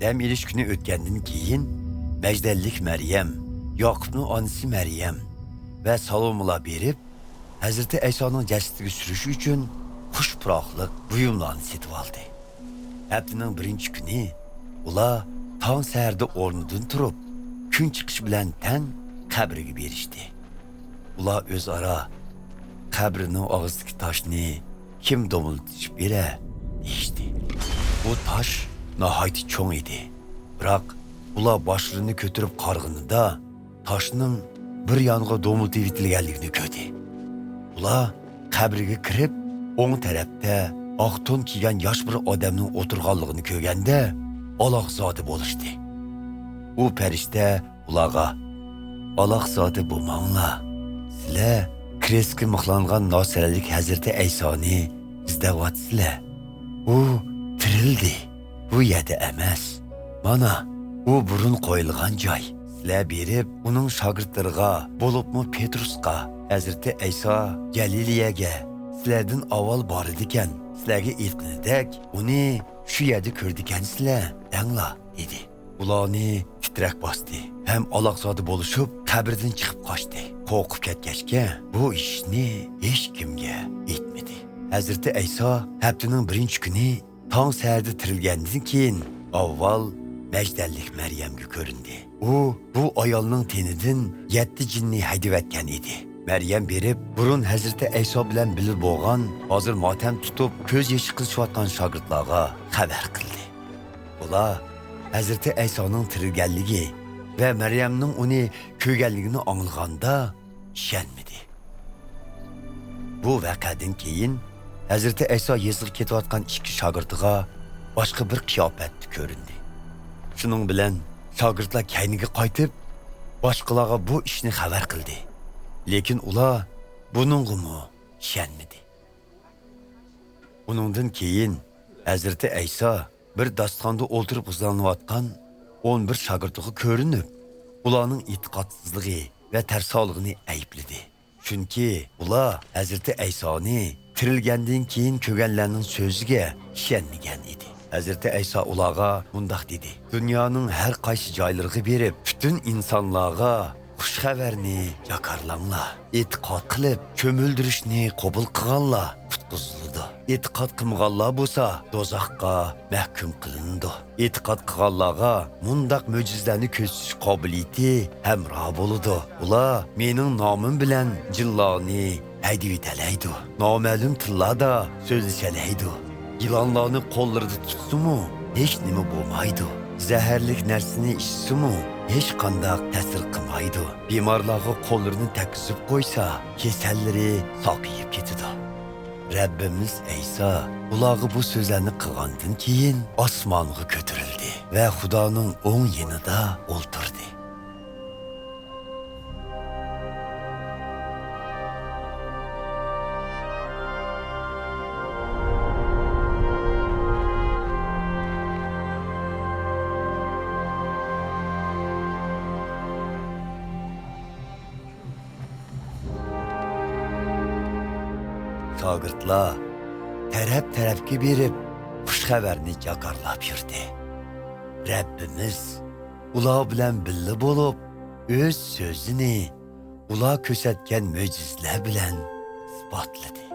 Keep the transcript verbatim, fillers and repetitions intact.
دەم ئېلىش كۈنى ئۆتكەندىن كېيىن، مەجدەللىك مەريەم، ياقۇپنىڭ ئانىسى مەريەم ۋە سالومىلار بېرىپ، ھەزرىتى ئەيسانىڭ جەسىتىگە سۈرۈش ئۈچۈن خۇش پۇراقلىق بۇيۇملارنى سېتىۋالدى. ھەپتىنىڭ بىرىنچى كۈنى ئۇلار تاڭ سەھەردە ئورنىدىن تۇرۇپ، كۈن چىقىش بىلەن تەڭ قەبرىگە بېرىشتى. ئۇلار ئۆزئارا، «قەبرىنىڭ ئاغزىدىكى تاشنى كىم دومىلىتىشىپ بېرە؟» دېيىشتى. بۇ تاش ناھايىتى چوڭ ئىدى. بىراق، ئۇلار باشلىرىنى كۆتۈرۈپ قارىغىنىدا، تاشنىڭ بىر يانغا دومىلىتىۋېتىلگەنلىكىنى كۆردى. ئۇلار قەبرىگە كىرىپ، ئوڭ تەرەپتە ئاق تون كىيگەن ياش بىر ئادەمنىڭ ئولتۇرغانلىقىنى كۆرگەندە، ئالاقزادە بولۇشتى. ئۇ پەرىشتە ئۇلارغا، «ئالاقزادە بولماڭلار. سىلەر كرېستكە مىخلانغان ناسىرەلىك ھەزرىتى ئەيسانى ئىزدەۋاتىسىلەر. ئۇ تىرىلدى. بۇ يەردە ئەمەس. مانا، ئۇ بۇرۇن قويۇلغان جاي. سىلەر بېرىپ، ئۇنىڭ شاگىرتلىرىغا، بولۇپمۇ پېترۇسقا، ھەزرىتى ئەيسا گەلىلىيەگە سىلەردىن ئاۋۋال بارىدىكەن، سىلەرگە ئېيتقىنىدەك، ئۇنى شۇ يەردە كۆرىدىكەنسىلەر، دەڭلار» دېدى. ئۇلارنى تىترەك باستى ھەم ئالاقزادە بولۇشۇپ، قەبرىدىن چىقىپ قاچتى. قورقۇپ كەتكەچكە، بۇ ئىشنى ھېچكىمگە ئېيتمىدى. ھەزرىتى ئەيسا ھەپتىنىڭ بىرىنچى كۈنى تاڭ سەھەردە تىرىلگەندىن كېيىن، ئاۋۋال مەجدەللىك مەريەمگە كۆرۈندى. ئۇ بۇ ئايالنىڭ تېنىدىن يەتتە جىننى ھەيدىۋەتكەن ئىدى. مەريەم بېرىپ، بۇرۇن ھەزرىتى ئەيسا بىلەن بىللە بولغان، ھازىر ماتەم تۇتۇپ، كۆز يېشى قىلىشىۋاتقان شاگىرتلارغا خەۋەر قىلدى. ئۇلار ھەزرىتى ئەيسانىڭ تىرىلگەنلىكى ۋە مەريەمنىڭ ئۇنى كۆرگەنلىكىنى ئاڭلىغاندا ئىشەنمىدى. بۇ ۋەقەدىن كېيىن ھەزرىتى ئەيسا يېزىغا كېتىۋاتقان ئىككى شاگىرتىغا باشقا بىر قىياپەتتە كۆرۈندى. شۇنىڭ بىلەن شاگىرتلار كەينىگە قايتىپ، باشقىلارغا بۇ ئىشنى خەۋەر قىلدى. لېكىن ئۇلار بۇنىڭغىمۇ ئىشەنمىدى. ئۇنىڭدىن كېيىن ھەزرىتى ئەيسا بىر داستىخاندا ئولتۇرۇپ غىزالىنىۋاتقان ئون بىر شاگىرتىغا كۆرۈنۈپ، ئۇلارنىڭ ئېتىقادسىزلىقى ۋە تەرسالىقىنى ئەيىبلىدى. چۈنكى ئۇلار ھەزرىتى ئەيسانى تىرىلگەندىن كېيىن كۆرگەنلەرنىڭ سۆزىگە ئىشەنمىگەن ئىدى. ھەزرىتى ئەيسا ئۇلارغا مۇنداق دېدى: «دۇنيانىڭ ھەر قايسى جايلىرىغا بېرىپ، پۈتۈن ئىنسانلارغا خۇش خەۋەرنى جاكارلاڭلار. ئېتىقاد قىلىپ، چۆمۈلدۈرۈشنى قوبۇل قىلغانلار قۇتقۇزۇلىدۇ. ئېتىقاد قىلمىغانلار بولسا دوزاخقا مەھكۇم قىلىنىدۇ.» ئېتىقاد قىلغانلارغا مۇنداق مۆجىزىلەرنى كۆرسىتىش قابىلىيىتى ھەمراھ بولىدۇ. ئۇلار مېنىڭ نامىم بىلەن جىنلارنى ھەيدىۋېتەلەيدۇ. نامەلۇم تىللاردا سۆزلىشەلەيدۇ. يىلانلارنى قوللىرىدا تۇتسىمۇ، ھېچ نېمە بولمايدۇ. زەھەرلىك نەرسىنى ئىچسىمۇ، ھېچقانداق تەسىر قىلمايدۇ. بىمارلارغا قوللىرىنى تەگكۈزۈپ قويسا، كېسەللىرى ساقىيىپ كېتىدۇ. رەببىمىز ئەيسا ئۇلارغا بۇ سۆزلەرنى قىلغاندىن كېيىن، ئاسمانغا كۆتۈرۈلدى ۋە خۇدانىڭ ئوڭ يېنىدا ئولتۇردى. شاگىرتلار تەرەپ-تەرەپكە بېرىپ، خۇش خەۋەرنى جاكارلاپ يۈردى. رەببىمىز ئۇلار بىلەن بىللە بولۇپ، ئۆز سۆزىنى ئۇلار كۆرسەتكەن مۆجىزىلەر بىلەن ئىسپاتلىدى.